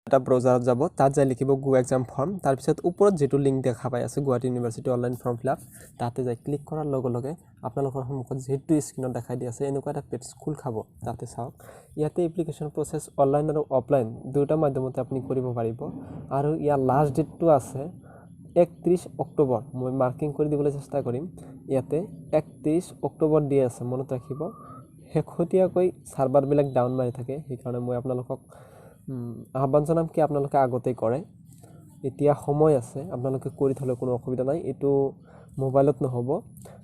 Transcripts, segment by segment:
এটা ব্ৰাউজাৰত যাব, তাত যাই লিখিব গো এক্সাম ফৰ্ম। তাৰপিছত ওপৰত যিটো লিংক দেখা পাই আছে, Guwahati University online form fill up, তাতে যাই ক্লিক কৰাৰ লগে লগে আপোনালোকৰ সন্মুখত যিটো স্ক্ৰীণত দেখাই দি আছে, এনেকুৱা এটা পেজ খোল খাব। তাতে চাওক, ইয়াতে এপ্লিকেশ্যন প্ৰচেছ অনলাইন আৰু অফলাইন দুয়োটা মাধ্যমতে আপুনি কৰিব পাৰিব। আৰু ইয়াৰ লাষ্ট ডেটটো আছে 31 অক্টোবৰ। মই মাৰ্কিং কৰি দিবলৈ চেষ্টা কৰিম। ইয়াতে 31 অক্টোবৰ দি আছে, মনত ৰাখিব। শেহতীয়াকৈ ছাৰ্ভাৰবিলাক ডাউন মাৰি থাকে, সেইকাৰণে মই আপোনালোকক আহ্বান জনাম কি আপোনালোকে আগতেই কৰে। এতিয়া সময় আছে, আপোনালোকে কৰি থ'লে কোনো অসুবিধা নাই। এইটো মোবাইলত নহ'ব।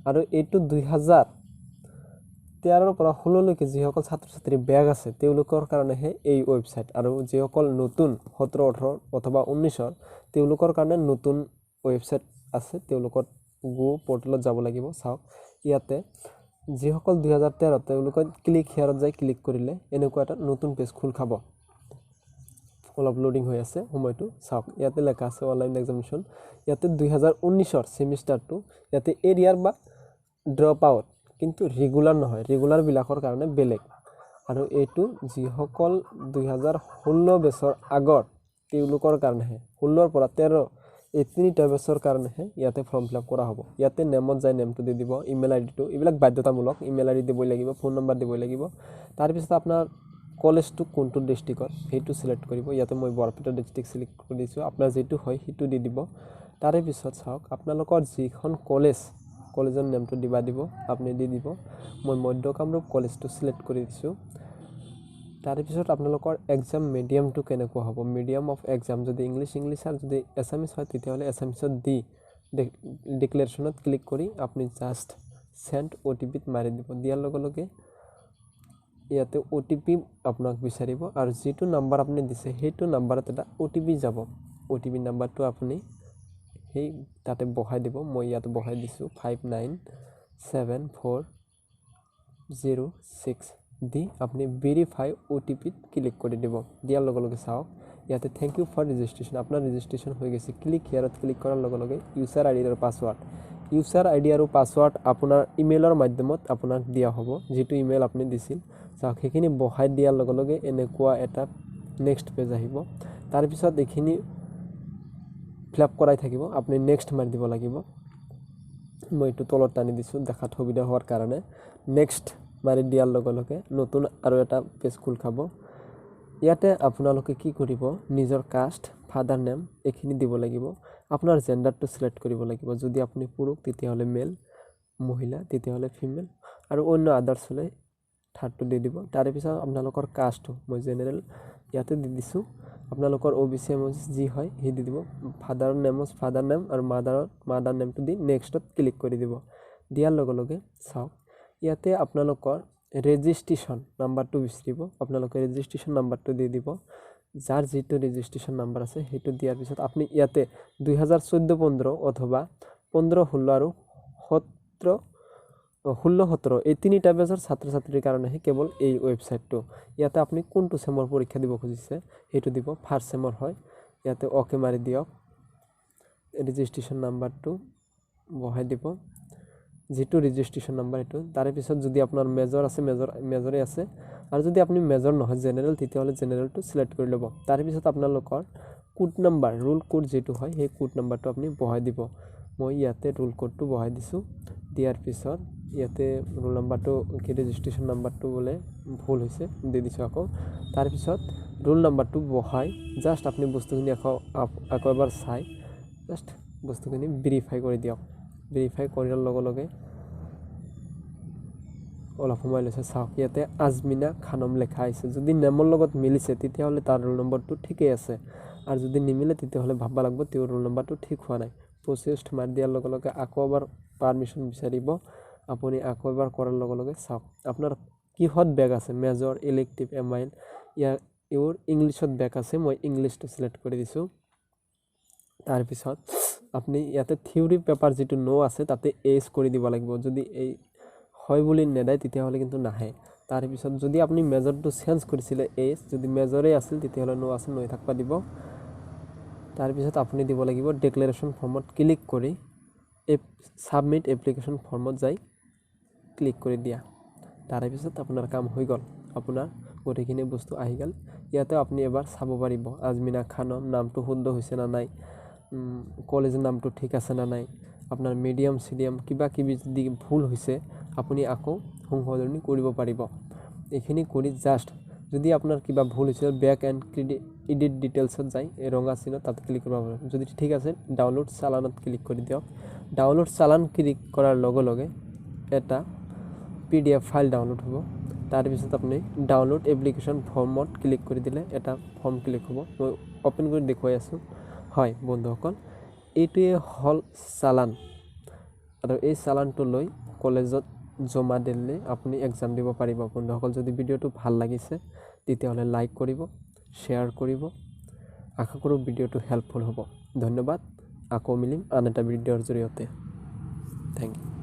আৰু এইটো 2013ৰ পৰা 16লৈকে যিসকল ছাত্ৰ ছাত্ৰী বেক আছে, তেওঁলোকৰ কাৰণেহে এই ৱেবছাইট। আৰু যিসকল নতুন 17, 18 অথবা 19ৰ, তেওঁলোকৰ কাৰণে নতুন ৱেবছাইট আছে, তেওঁলোকৰ গো পৰ্টেলত যাব লাগিব। চাওক, ইয়াতে যিসকল 2013, তেওঁলোকে ক্লিক হেয়াৰত যাই ক্লিক কৰিলে এনেকুৱা এটা নতুন পেজ খোল খাব। অলপ লোডিং হৈ আছে সময়টো। চাওক, ইয়াতে লেখা আছে অনলাইন এক্সামিনেশ্যন। ইয়াতে 2019ৰ ছেমিষ্টাৰটো, ইয়াতে এৰিয়াৰ বা ড্ৰপ আউট, কিন্তু ৰেগুলাৰ নহয়, ৰেগুলাৰবিলাকৰ কাৰণে বেলেগ। আৰু এইটো যিসকল 2016 বেচৰ আগৰ, তেওঁলোকৰ কাৰণেহে, 16ৰ পৰা 13 এই তিনিটা বেচৰ কাৰণেহে ইয়াতে ফৰ্ম ফিল আপ কৰা হ'ব। ইয়াতে নেমত যায় নেমটো দি দিব, ইমেইল আই ডিটো, এইবিলাক বাধ্যতামূলক। ইমেইল আই ডি দিবই লাগিব, ফোন নম্বৰ দিবই লাগিব। তাৰপিছত আপোনাৰ কলেজটো কোনটো ডিষ্ট্ৰিক্টত, সেইটো চিলেক্ট কৰিব। ইয়াতে মই বৰপেটা ডিষ্ট্ৰিক্ট চিলেক্ট কৰি দিছোঁ, আপোনাৰ যিটো হয় সেইটো দি দিব। তাৰে পিছত চাওক, আপোনালোকৰ যিখন কলেজ, কলেজৰ নেমটো দিবা দিব, আপুনি দি দিব। মই মধ্য কামৰূপ কলেজটো চিলেক্ট কৰি দিছোঁ। তাৰে পিছত আপোনালোকৰ এক্সাম মিডিয়ামটো কেনেকুৱা হ'ব, মিডিয়াম অফ এক্সাম, যদি ইংলিছ ইংলিছ আৰু যদি এছামিছ হয়, তেতিয়াহ'লে এছামিছত দি ডিক্লেৰেশ্যনত ক্লিক কৰি আপুনি জাষ্ট চেণ্ড অ' টি পিত মাৰি দিব। দিয়াৰ লগে লগে ইয়াতে অ' টি পি আপোনাক বিচাৰিব আৰু যিটো নাম্বাৰ আপুনি দিছে, সেইটো নাম্বাৰত এটা অ' টি পি যাব। অ' টি পি নাম্বাৰটো আপুনি সেই তাতে বহাই দিব। মই ইয়াত বহাই দিছোঁ 597406 দি আপুনি ভেৰিফাই অ' টি পিত ক্লিক কৰি দিব। দিয়াৰ লগে লগে চাওক, ইয়াতে thank you for registration, আপোনাৰ ৰেজিষ্ট্ৰেশ্যন হৈ গৈছে। ক্লিক হিয়াৰত ক্লিক কৰাৰ লগে লগে ইউজাৰ আই ডি আৰু পাছৱাৰ্ড, ইউজাৰ আই ডি আৰু পাছৱাৰ্ড আপোনাৰ ইমেইলৰ মাধ্যমত আপোনাক দিয়া হ'ব, যিটো ইমেইল আপুনি দিছিল। চাওক, সেইখিনি বহাই দিয়াৰ লগে লগে এনেকুৱা এটা নেক্সট পেজ আহিব। তাৰপিছত এইখিনি ফিল আপ কৰাই থাকিব, আপুনি নেক্সট মাৰি দিব লাগিব। মই এইটো তলত টানি দিছোঁ দেখাত সুবিধা হোৱাৰ কাৰণে। নেক্সট মাৰি দিয়াৰ লগে লগে নতুন আৰু এটা পেজ খোল খাব। ইয়াতে আপোনালোকে কি কৰিব, নিজৰ কাষ্ট, ফাদাৰ নেম এইখিনি দিব লাগিব। আপোনাৰ জেণ্ডাৰটো চিলেক্ট কৰিব লাগিব। যদি আপুনি পুৰুষ, তেতিয়াহ'লে মেল, মহিলা তেতিয়াহ'লে ফিমেল আৰু অন্য আদাৰ্ছ হ'লে থাৰ্ডটো দি দিব। তাৰে পিছত আপোনালোকৰ কাষ্টটো, মই জেনেৰেল ইয়াতে দি দিছোঁ। আপোনালোকৰ অ' বি চি, এম যি হয় সি দি দিব। ফাদাৰৰ নেমত ফাদাৰ নেম আৰু মাদাৰৰ মাদাৰ নেমটো দি নেক্সটত ক্লিক কৰি দিব। দিয়াৰ লগে লগে চাওক, ইয়াতে আপোনালোকৰ ৰেজিষ্ট্ৰেশ্যন নাম্বাৰটো বিচাৰিব। আপোনালোকে ৰেজিষ্ট্ৰেশ্যন নাম্বাৰটো দি দিব, যাৰ যিটো ৰেজিষ্ট্ৰেশ্যন নাম্বাৰ আছে সেইটো। দিয়াৰ পিছত আপুনি ইয়াতে 2014-15 অথবা 15-16 আৰু 16-17, এই তিনিটা বেচৰ ছাত্ৰ ছাত্ৰীৰ কাৰণেহে কেৱল এই ৱেবছাইটটো। ইয়াতে আপুনি কোনটো চেমৰ পৰীক্ষা দিব খুজিছে সেইটো দিব। ফাৰ্ষ্ট চেমৰ হয়, ইয়াতে অ'কে মাৰি দিয়ক। ৰেজিষ্ট্ৰেশ্যন নাম্বাৰটো বহাই দিব, যিটো ৰেজিষ্ট্ৰেশ্যন নাম্বাৰ সেইটো। তাৰে পিছত যদি আপোনাৰ মেজৰ আছে, মেজৰে আছে আৰু যদি আপুনি মেজৰ নহয়, জেনেৰেল, তেতিয়াহ'লে জেনেৰেলটো চিলেক্ট কৰি ল'ব। তাৰপিছত আপোনালোকৰ কোড নাম্বাৰ, ৰোল কোড যিটো হয়, সেই কোড নাম্বাৰটো আপুনি বহাই দিব। মই ইয়াতে ৰোল কোডটো বহাই দিছোঁ। দিয়াৰ পিছত ইয়াতে ৰোল নাম্বাৰটো কি, ৰেজিষ্ট্ৰেশ্যন নাম্বাৰটো বোলে ভুল হৈছে, দি দিছোঁ আকৌ। তাৰপিছত ৰোল নাম্বাৰটো বহাই জাষ্ট আপুনি বস্তুখিনি আকৌ আকৌ এবাৰ চাই জাষ্ট বস্তুখিনি ভেৰিফাই কৰি দিয়ক। ভেৰিফাই কৰাৰ লগে লগে অলপ সময় লৈছে। চাওক, ইয়াতে আজমিনা খানম লেখা আহিছে। যদি নেমৰ লগত মিলিছে, তেতিয়াহ'লে তাৰ ৰোল নম্বৰটো ঠিকেই আছে আৰু যদি নিমিলে, তেতিয়াহ'লে ভাবিব লাগিব তেওঁৰ ৰোল নম্বৰটো ঠিক হোৱা নাই। প্ৰচেছ মাৰি দিয়াৰ লগে লগে আকৌ এবাৰ পাৰ্মিশ্যন বিচাৰিব। আপুনি আকৌ এবাৰ কৰাৰ লগে লগে চাওক, আপোনাৰ কিহত বেক আছে, মেজৰ, ইলেক্টিভ, এম আইল। ইয়াৰ ইউৰ ইংলিছত বেক আছে, মই ইংলিছটো চিলেক্ট কৰি দিছোঁ। তাৰপিছত আপুনি ইয়াতে থিয়ৰী পেপাৰ যিটো ন' আছে, তাতে এইচ কৰি দিব লাগিব। যদি এই হয় বুলি নেদায়, তেতিয়াহ'লে কিন্তু নাহে। তাৰপিছত যদি আপুনি মেজৰটো চেঞ্জ কৰিছিলে, এইচ, যদি মেজৰেই আছিল, তেতিয়াহ'লে ন' আছে, নৈ থাকিব দিব। তাৰপিছত আপুনি দিব লাগিব ডিক্লেৰেশ্যন ফৰ্মত ক্লিক কৰি এই ছাবমিট এপ্লিকেশ্যন ফৰ্মত যাই ক্লিক কৰি দিয়া। তাৰে পিছত আপোনাৰ কাম হৈ গ'ল। আপোনাৰ গোটেইখিনি বস্তু আহি গ'ল। ইয়াতে আপুনি এবাৰ চাব পাৰিব আজমিনা খানম নামটো শুদ্ধ হৈছে নে নাই, কলেজৰ নামটো ঠিক আছে নে নাই, আপোনাৰ মিডিয়াম চিডিয়াম কিবা কিবি যদি ভুল হৈছে আপুনি আকৌ সংশোধনী কৰিব পাৰিব। এইখিনি কৰি জাষ্ট যদি আপোনাৰ কিবা ভুল হৈছে, বেক এণ্ড এডিট ডিটেইলছত যায়, এই ৰঙা চিনত তাত ক্লিক কৰিব পাৰিব। যদি ঠিক আছে, ডাউনলোড চালানত ক্লিক কৰি দিয়ক। ডাউনলোড চালান ক্লিক কৰাৰ লগে লগে এটা PDF file download হ'ব। তাৰপিছত আপুনি ডাউনলোড এপ্লিকেশ্যন ফৰ্মত ক্লিক কৰি দিলে এটা ফৰ্ম ক্লিক হ'ব। মই অ'পেন কৰি দেখুৱাই আছোঁ। হয় বন্ধুসকল, এইটোৱে হ'ল চালান, আৰু এই চালানটো লৈ কলেজত জমা দিলে আপুনি এক্সাম দিব পাৰিব। বন্ধুসকল, যদি ভিডিঅ'টো ভাল লাগিছে তেতিয়াহ'লে লাইক কৰিব, শ্বেয়াৰ কৰিব। আশা কৰোঁ ভিডিঅ'টো হেল্পফুল হ'ব। ধন্যবাদ, আকৌ মিলিম আন এটা ভিডিঅ'ৰ জৰিয়তে। Thank you.